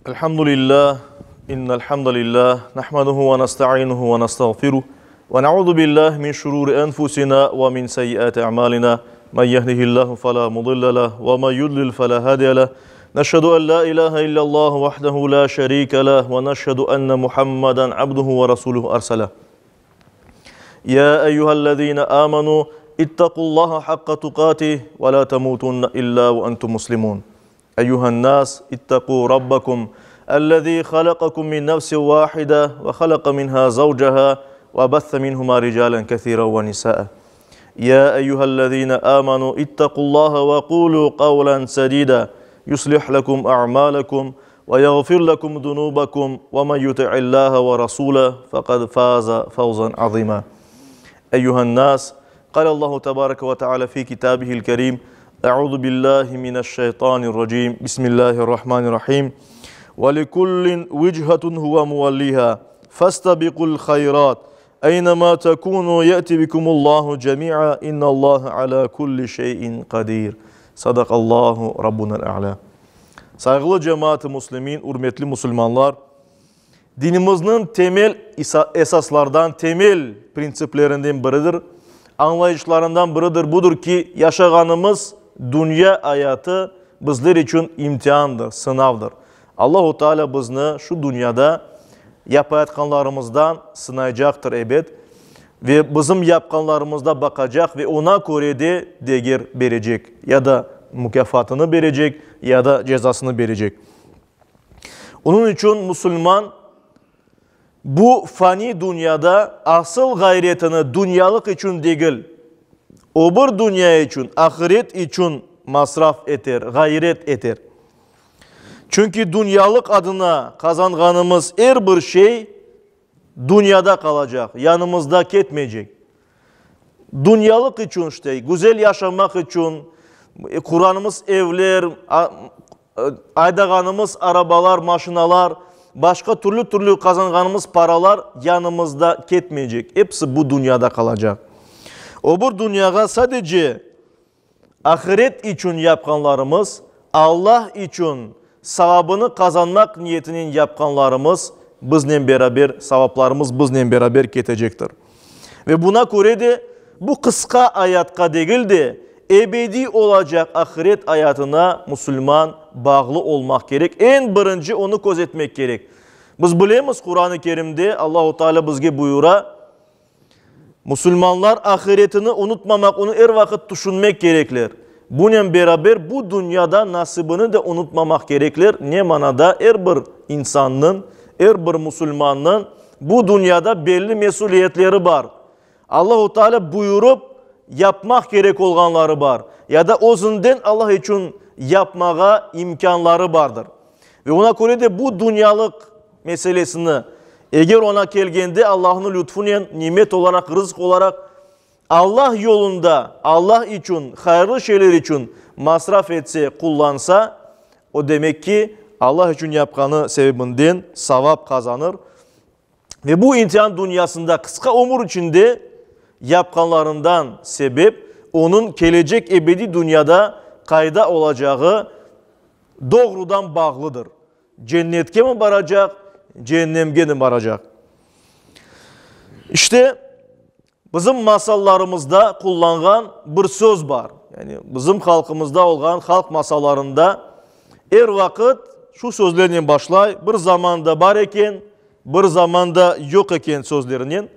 الحمد لله إن الحمد لله نحمده ونستعينه ونستغفره ونعوذ بالله من شرور أنفسنا ومن سيئات أعمالنا من يهده الله فلا مضل له ومن يضلل فلا هادي له نشهد أن لا إله إلا الله وحده لا شريك له ونشهد أن محمدا عبده ورسوله أرسله يا أيها الذين آمنوا اتقوا الله حق تقاته ولا تموتن إلا وأنتم مسلمون أيها الناس اتقوا ربكم الذي خلقكم من نفس واحدة وخلق منها زوجها وبث منهما رجالا كثيرا ونساء يا أيها الذين آمنوا اتقوا الله وقولوا قولا سديدا يصلح لكم أعمالكم ويغفر لكم ذنوبكم ومن يطع الله ورسوله فقد فاز فوزا عظيما أيها الناس قال الله تبارك وتعالى في كتابه الكريم أعوذ بالله من الشيطان الرجيم بسم الله الرحمن الرحيم ولكل وجهة هو موليها فاستبقوا الخيرات أينما تكونوا يأتي بكم الله جميعا إن الله على كل شيء قدير صدق الله ربنا الأعلى Sayğılı cemaat-ı muslimin, ürmetli musulmanlar, dinimizniñ temel esaslardan, temel printsiplerinden biridir, añlayışlarından biridir budır ki, yaşağanımız dünya ayatı bizler içün imtiandır, sınavdır. Allahu Teala bizni şu dünyada yapayatqanlarımızdan sınaycaqtır ebet ve bizim yapqanlarımızda baqacaq ve oña köre de deger berecek, ya da mukâfatını berecek, ya da cezasını berecek. Onıñ içün musulman bu fani dünyada asıl ğayretini dünyalıq içün degil, o bir dünya içün, ahiret içün masraf eter, ğayret eter. Çünki dünyalıq adına qazanğanımız er bir şey dünyada qalacaq, yanımızda ketmeycek. Dünyalıq içün işte, güzel yaşamaq içün quranımız evler, aydağanımız arabalar, maşinalar, başqa türlü-türlü qazanğanımız paralar yanımızda ketmeycek. Episi bu dünyada qalacaq. O bir dünyağa sadece Ahiret içün yapqanlarımız, Allah içün savabını qazanmaq niyetinen yapqanlarımız biznen beraber, savaplarımız biznen beraber ketecektir. Ve buna köre de bu qısqa ayatqa degil de, ebediy olacaq ahiret ayatına musulman bağlı olmaq kerek, eñ birinci onı közetmek kerek. Biz bilemiz, Quran-ı Kerimde Allahu Teala bizge buyura, Musulmanlar ahiretini unutmamaq, onı er vaqıt tüşünmek kerekler. Bunen beraber bu dünyada nasibini de unutmamaq kerekler, ne manada er bir insannıñ, er bir musulmannıñ bu dünyada belli mesüliyetleri bar. Allahu Teala buyurıp yapmaq kerek olğanları bar, ya da özünden Allah içün yapmağa imkânları bardır. Ve oña köre de bu dünyalıq meselesini, eger oña kelgende Allahnıñ lütfunen, nimet olaraq, rızq olaraq, Allah yolunda, Allah içün, hayırlı şeyler içün masraf etse, qullansa, o demek ki, Allah içün yapqanı sebebinden savap qazanır. Ve bu imtian dünyasında qısqa ömür içinde yapqanlarından sebep, onıñ kelecek ebediy dünyada qayda olacağı doğrudan bağlıdır. Cennetke mi baracaq, ceennemge mi baracaq? İşte, bizim masallarımızda qullanğan bir söz bar. Yani bizim halqımızda olğan halq masallarında er vaqıt şu sözlernen başlay, bir zamanda bar eken, bir zamanda yoq eken sözlerinen.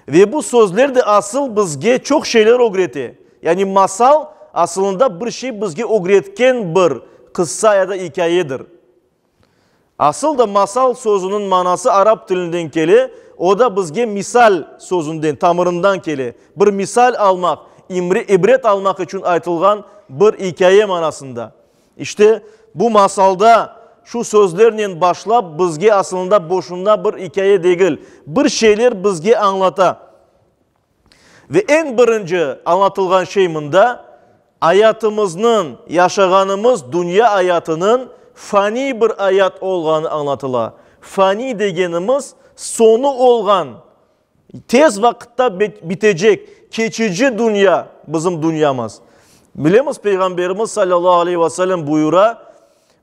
Ve bu sözler de asıl bizge çoq şeyler ögrete. Yani masal asılında bir şey bizge ögretken bir qıssa ya da ikâyedir. Asıl da masal sözüniñ manası arap tilinden kele, o da bizge misal sözünden, tamırından kele. Bir misal almaq, ibret almaq içün aytılğan bir ikâye manasında. İşte, bu masalda şu sözlernen başlap, bizge asılında boşuna bir ikâye degil, bir şeyler bizge añlata. Ve eñ birinci añlatılğan şey mında, ayatımıznıñ, yaşağanımız dünya ayatınıñ faniy bir ayat olğanı añlatıla. Faniy degenimiz, soñu olğan, tez vaqıtta bitecek, keçici dünya bizim dünyamız. Bilemiz, Peyğamberimiz salâllahu aleyhi ve sellem buyura,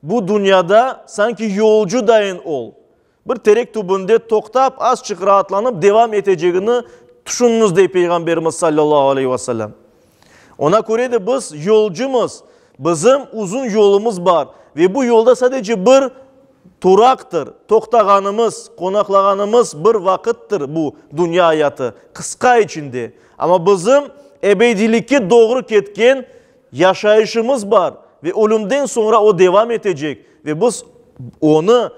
Bu dünyada sanki yolcu dayın ol. Bir terek tübünde toqtap, azçıq raatlanıp devam etecegini tüşüniñiz, dey Peyğamberimiz sallallahu aleyhi ve sellem. Ona köre de biz yolcumız, bizim uzun yolumız bar ve bu yolda sadece bir turaqtır, toqtağanımız, qonaqlağanımız bir vaqıttır bu dünya ayatı, qısqa içinde. Amma bizim ebediylikke doğru ketken yaşayışımız bar ve ölümden soñra o devam etecek ve biz onı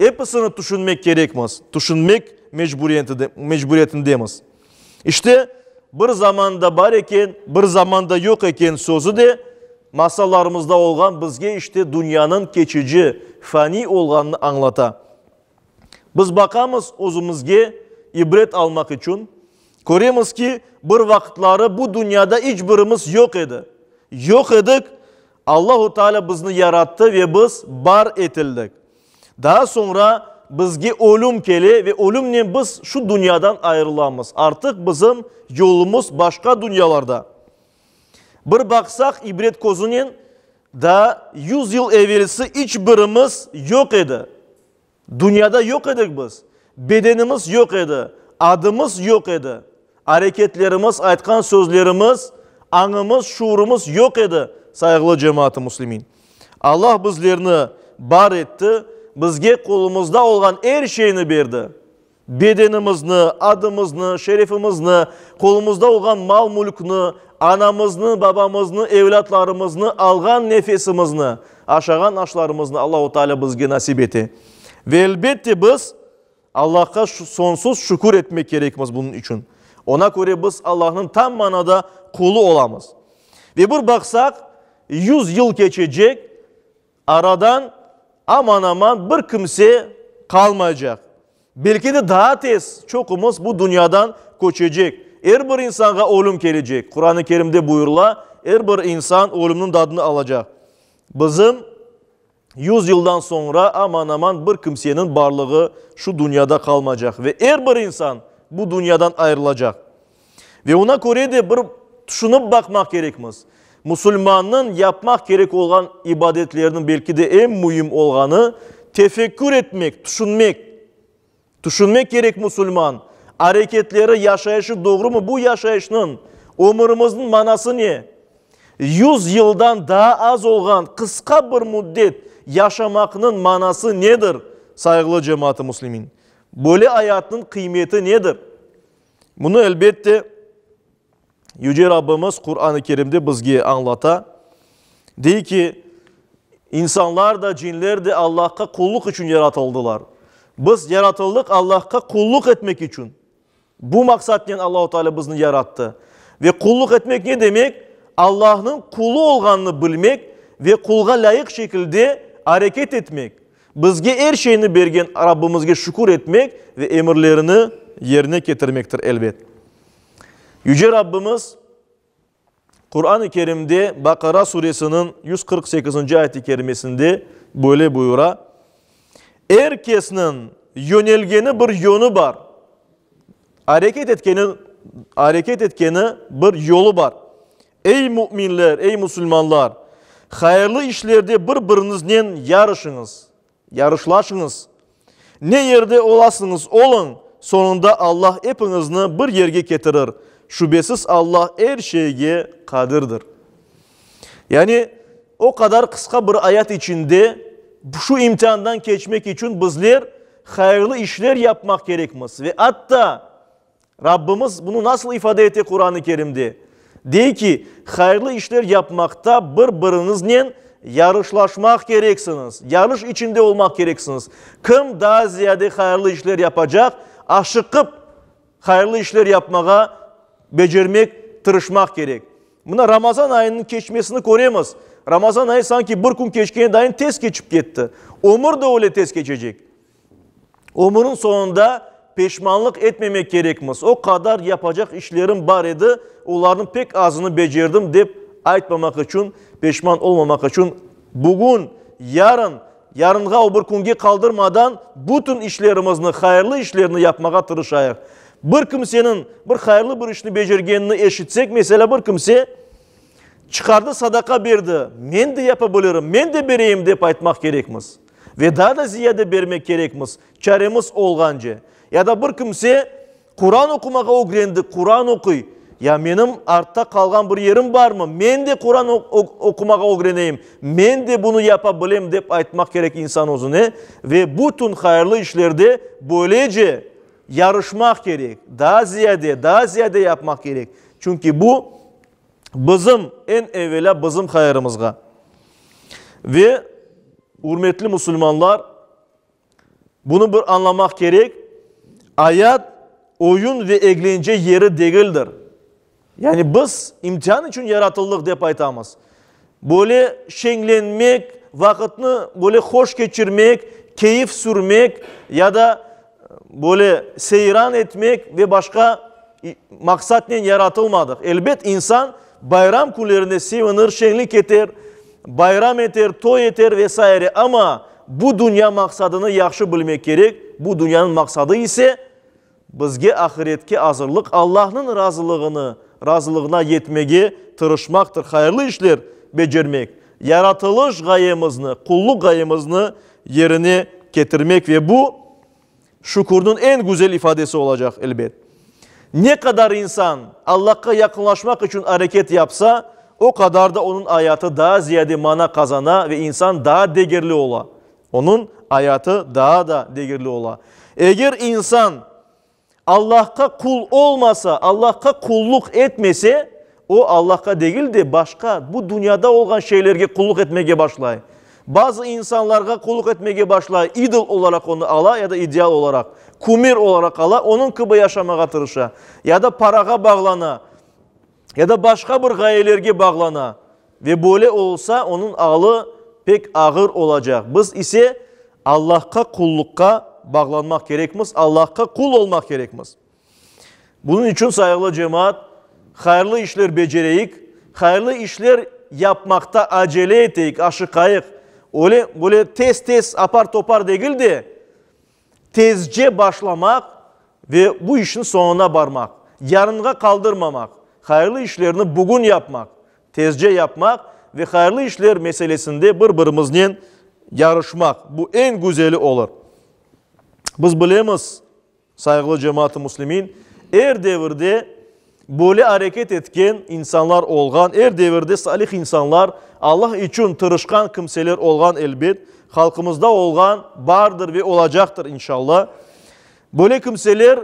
episini tüşünmek kerekmiz, tüşünmek mecburiyetindemiz. İşte, bir zamanda bar eken, bir zamanda yoq eken sözü de masallarımızda olğan bizge işte dünyanıñ keçici, faniy olğanını añlata. Biz baqamız özümizge ibret almaq içün, köremiz ki, bir vaqıtları bu dünyada iç birimiz yoq edi. Yoq edik, Allahu Teala bizni yarattı ve biz bar etildik. Daa soñra bizge ölüm kele ve ölümnen biz şu dünyadan ayırılamız. Artıq bizim yolumız başqa dünyalarda. Bir baqsaq ibret közünen, daa yuz yıl evelsi iç birimiz yoq edi. Dünyada yoq edik biz. Bedenimiz yoq edi, adımız yoq edi, areketlerimiz, aytqan sözlerimiz, añımız, şuurımız yoq edi, sayğılı cemaat-ı müslimin. Allah bizlerni bar etti, bizge qolumızda olğan er şeyni berdi. Bedenimizni, adımıznı, şerefimizni, qolumızda olğan mal-mülkni, anamıznı, babamıznı, evlâtlarımıznı, alğan nefesimizni, aşağan aşlarımıznı Allahu Teala bizge nasip ete. Ve elbette biz Allahqa soñsuz şükür etmek kerekmiz bunıñ içün. Ona köre biz Allahnıñ tam manada qulu olamız. Ve bir baqsaq, yuz yıl keçecek, Aradan aman-aman bir kimse qalmaycaq. Belki de daa tez çoqumız bu dünyadan köçecek. Er bir insanğa ölüm kelecek. Quran-ı Kerimde buyurıla, er bir insan ölümniñ dadını alacaq. Bizim yuz yıldan soñra aman-aman bir kimseniñ barlığı şu dünyada qalmaycaq ve er bir insan bu dünyadan ayırılacaq. Ve ona köre de bir tüşünip baqmaq kerekmiz. Musulmannıñ yapmaq kerek olğan ibadetleriniñ belki de eñ müim olğanı, tefekkür etmek, tüşünmek. Tüşünmek kerek musulman, areketleri, yaşayışı doğrumı, bu yaşayışnıñ, ömürimizniñ manası ne? Yuz yıldan daa az olğan qısqa bir müddet yaşamaqnıñ manası nedir, sayğılı cemaat-ı müslimin? Böyle ayatnıñ qıymeti nedir? Bunı, elbette, Yüce Rabbimiz Quran-ı Kerimde bizge añlata. Dey ki, insanlar da, cinler de Allahqa qulluq içün yaratıldılar. Biz yaratıldıq Allahqa qulluq etmek içün. Bu maqsatnen Allahu Teala bizni yarattı. Ve qulluq etmek ne demek? Allahnıñ qulu olğanını bilmek ve qulğa lâyıq şekilde areket etmek. Bizge er şeyni bergen Rabbimizge şükür etmek ve emirlerini yerine ketirmektir, elbet. Yüce Rabbimiz Quran-ı Kerimde Baqara suresiniñ 148-nci ayet-i kerimesinde böyle buyura, Er kesniñ yönelgeni bir yönü bar, areket etkeni, areket etkeni bir yolu bar. Ey müminler, ey musulmanlar, hayırlı işlerde bir-biriñiznen yarışıñız, yarışlaşıñız. Ne yerde olasıñız oluñ, soñunda Allah epiñizni bir yerge ketirir. Şübesiz Allah er şeyge qadirdir. Yani, o qadar qısqa bir ayat içinde şu imtiandan keçmek içün bizler hayırlı işler yapmaq kerekmiz ve atta Rabbimiz bunı nasıl ifade ete Quran-ı Kerimde? Dey ki, hayırlı işler yapmaqta bir-biriñiznen yarışlaşmaq kereksiñiz, yarış içinde olmaq kereksiñiz. Kim daa ziyade hayırlı işler yapacaq, aşıqıp hayırlı işler yapmağa becermek, tırışmaq kerek. Mına Ramazan ayınıñ keçmesini köremiz. Ramazan ayı sanki bir kün keçkeni dayın tez keçip ketti. Ömür de öyle tez keçecek. Ömürniñ soñunda peşmanlıq etmemek kerekmiz. O qadar yapacaq işlerim bar edi, olarnıñ pek azını becerdim dep aytmamaq içün, peşman olmamaq içün bugün, yarın, yarınğa o bir künge qaldırmadan bütün işlerimizni, hayırlı işlerni yapmağa tırışayıq. Bir kimseniñ bir hayırlı bir işni becergenini eşitsek, meselâ, bir kimse. Çıqardı, sadaqa berdi, men de yapa bilirim, men de bereyim dep aytmaq kerekmiz. Ve daa da ziyade bermek kerekmiz, çaremiz olğance. Ya da bir kimse Quran oqumağa ögrendi, Quran oquy. Ya menim artta qalğan bir yerim barmı? Men de Quran oqumağa ögreneyim, men de bunı yapa bilem dep aytmaq kerek insan özüne. Ve bütün hayırlı işlerde böylece yarışmaq kerek, daa ziyade, daa ziyade yapmaq kerek. Çünki bu bizim, eñ evelâ bizim hayırımızğa. Ve, ürmetli musulmanlar, Bunı bir añlamaq kerek, ayat oyun ve eglence yeri degildir. Yani biz imtian içün yaratıldıq dep aytamız. Böyle şeñlenmek, vaqıtnı böyle hoş keçirmek, keyif sürmek ya da böyle seyran etmek ve başqa maqsatnen yaratılmadıq. Elbet, insan bayram künlerinde sevinir, şeñlik eter, bayram eter, toy eter ve saire, amma bu dünya maqsadını yahşı bilmek kerek, bu dünyanıñ maqsadı ise, bizge ahiretke azırlıq, Allahnıñ razılığını, razılığına yetmege tırışmaqtır, hayırlı işler becermek, yaratılış ğayemizni, qulluq ğayemizni yerine ketirmek ve bu, Şükürniñ eñ güzel ifadesi olacaq, elbet. Ne qadar insan Allahqa yaqınlaşmaq içün areket yapsa, o qadar da onıñ ayatı daa ziyade mana qazana ve insan daa degerli ola. Onıñ ayatı daa da degerli ola. Eger insan Allahqa qul olmasa, Allahqa qulluq etmese, o Allahqa degil de, başqa, bu dünyada olğan şeylerge qulluq etmege başlay. Bazı insanlarğa qulluq etmege başlay, idol olaraq onı ala ya da ideal olaraq, kumir olaraq ala, onıñ kibi yaşamağa tırışa. Ya da parağa bağlana, ya da başqa bir ğayelerge bağlana. Ve böyle olsa, onıñ alı pek ağır olacaq. Biz ise Allahqa qulluqqa bağlanmaq kerekmiz, Allahqa qul olmaq kerekmiz. Bunıñ içün, sayğılı cemaat, hayırlı işler becereyik, hayırlı işler yapmaqta acele eteyik, aşıqayıq. Öyle, böyle tez-tez, apar-topar degil de, tezce başlamaq ve bu işniñ soñuna barmaq, yarınğa qaldırmamaq, hayırlı işlerni bugün yapmaq, tezce yapmaq ve hayırlı işler meselesinde bir-birimiznen yarışmaq, bu eñ güzeli olur. Biz bilemiz, Sayğılı cemaat-ı müslimin, er devirde böyle areket etken insanlar olğan, er devirde salih insanlar, Allah içün tırışqan kimseler olğan, elbet, halqımızda olğan, bardır ve olacaqtır, inşallah. Böyle kimseler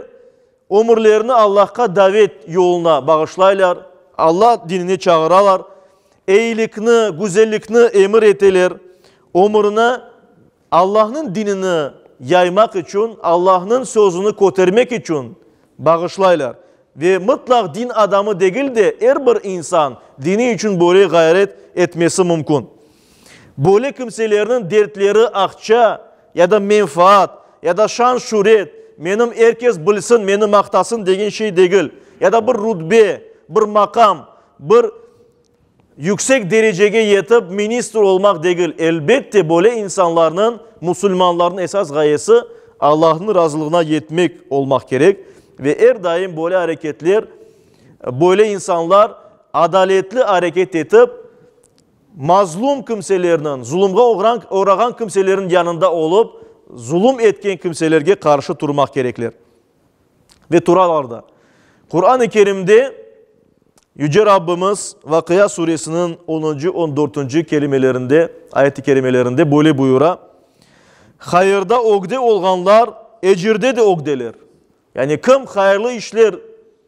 ömürlerini Allahqa davet yoluna bağışlaylar, Allah dinine çağıralar, eyilikni, güzellikni emir eteler, ömürini Allahnıñ dinini yaymaq içün, Allahnıñ sözüni kötermek içün bağışlaylar. Ve mıtlaq din adamı degil de, er bir insan dini içün böyle ğayret etmesi mümkün. Böyle kimselerniñ dertleri aqça ya da menfaat, ya da şan-şüret, menim er kes bilsin, meni maqtasın degen şey degil, ya da bir rutbe, bir maqam, bir Yüksek derecege yetip, ministr olmaq degil. Elbette, böyle insanlarnıñ, musulmanlarnıñ esas ğayesi Allahnıñ razılığına yetmek olmaq kerek. Ve er daim böyle areketler, böyle insanlar adaletli areket etip, mazlum kimselerniñ, zulumğa oğrağan kimselerniñ yanında olıp, zulum etken kimselerge qarşı turmaq kerekler. Ve turalar da. Quran-ı Kerimde Yüce Rabbimiz Vaqia suresiniñ onuncı, on dörtünci kelimelerinde, ayet-i kerimelerinde böyle buyura, Hayırda ögde olğanlar ecirde de ögdeler. Yani kim hayırlı işler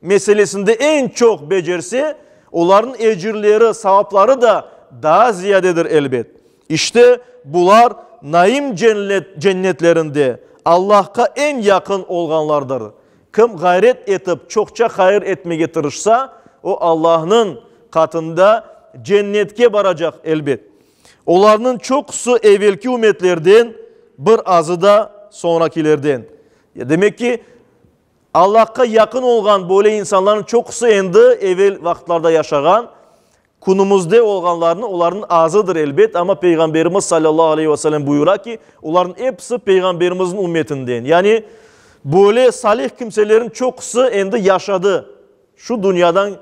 meselesinde eñ çoq becerse, olarnıñ ecirleri, savapları da daa ziyadedir elbet. İşte, bular Naim cennetlerinde Allahqa eñ yaqın olğanlardır. Kim ğayret etip çoqça hayır etmege tırışsa, o Allahnıñ qatında cennetke baracaq, elbet. Olarnıñ çoqusı evelki ümmetlerden, bir azı da soñrakilerden. Demek ki, Allahqa yaqın olğan böyle insanlarnıñ çoqusı endi evel vaqıtlarda yaşağan, Künümizde olğanlarnı, olarnıñ azıdır, elbet, amma Peyğamberimiz salâllahu aleyhi ve sellem buyura ki, olarnıñ episi Peyğamberimizniñ ümmetinden. Yani, böyle salih kimselerin çoqusı endi yaşadı, şu dünyadan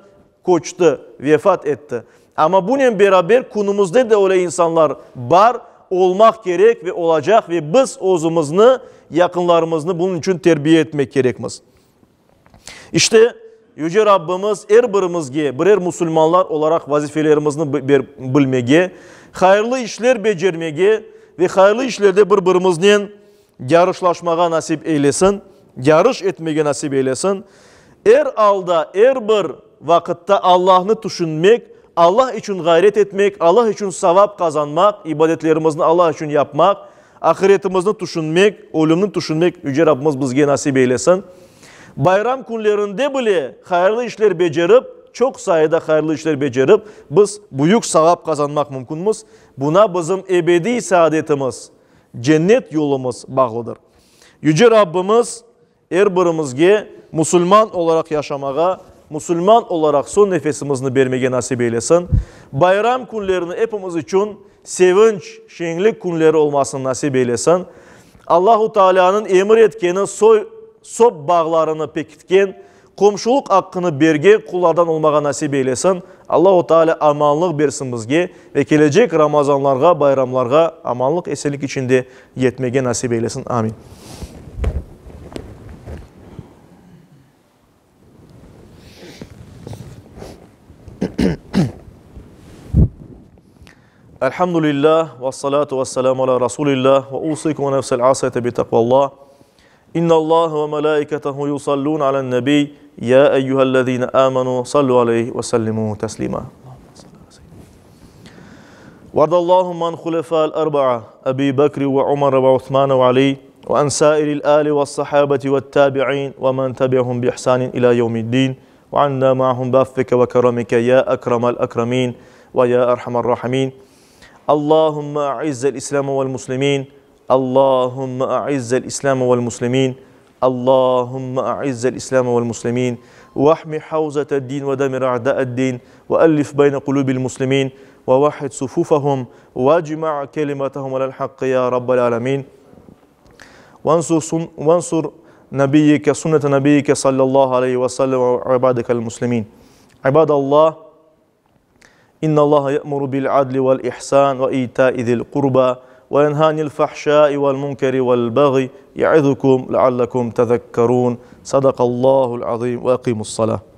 köçti, vefat etti. Amma bunen beraber künümizde de öyle insanlar bar, olmaq kerek ve olacaq ve biz özümizni, yaqınlarımıznı bunıñ içün terbiye etmek kerekmiz. İşte, Yüce Rabbimiz er birimizge birer musulmanlar olaraq vazifelerimizni bilmege, hayırlı işler becermege ve hayırlı işlerde bir-birimiznen yarışlaşmağa nasip eylesin, yarış etmege nasip eylesin. Er alda, er bir vaqıtta Allahnı tüşünmek, Allah içün ğayret etmek, Allah içün savap qazanmaq, ibadetlerimizni Allah içün yapmaq, Ahiretimizni tüşünmek, ölümni tüşünmek Yüce Rabbimiz bizge nasip eylesin. Bayram künlerinde bile hayırlı işler becerip, çoq sayıda hayırlı işler becerip, biz büyük savap qazanmaq mümkünmiz. Buna bizim ebediy saadetimiz, cennet yolumız bağlıdır. Yüce Rabbimiz Er birimizge musulman olaraq yaşamağa, musulman olaraq soñ nefesimizni bermege nasip eylesin. Bayram künlerini epimiz içün sevinç, şeñlik künleri olmasını nasip eylesin. Allahu Taalânıñ emir etkeni soy, sop bağlarını pekitken, qomşulıq aqqını bergen qullardan olmağa nasip eylesin. Allahu Taalâ amanlıq bersin bizge ve kelecek Ramazanlarğa, bayramlarğa amanlıq, esenlik içinde yetmege nasip eylesin. Amin. Elhamdülillah ve salatu ve selamu ala Rasulillah ve usikum ve nefsel asiyete bi takvallah. İnna ve melaiketehu yusallun alen nebi ya eyyühellezine amenu sallu aleyhi ve sellimu teslima. وارض اللهم عن خلفاء الأربعة أبي بكر وعمر وعثمان وعلي وعن سائر الآل والصحابة والتابعين ومن تبعهم بإحسان إلى يوم الدين وعنا معهم بعفك وكرمك يا أكرم الأكرمين ويا أرحم الراحمين اللهم أعز الإسلام والمسلمين اللهم أعز الإسلام والمسلمين اللهم أعز الإسلام والمسلمين واحمي حوزة الدين ودمر أعداء الدين وألف بين قلوب المسلمين ووحد صفوفهم واجمع كلمتهم على الحق يا رب العالمين وانصر, وانصر نبيك سنة نبيك صلى الله عليه وسلم وعبادك المسلمين عباد الله إن الله يأمر بالعدل والإحسان وإيتاء ذي القربى وينهى عن الفحشاء والمنكر والبغي يعظكم لعلكم تذكرون صدق الله العظيم وأقيموا الصلاة.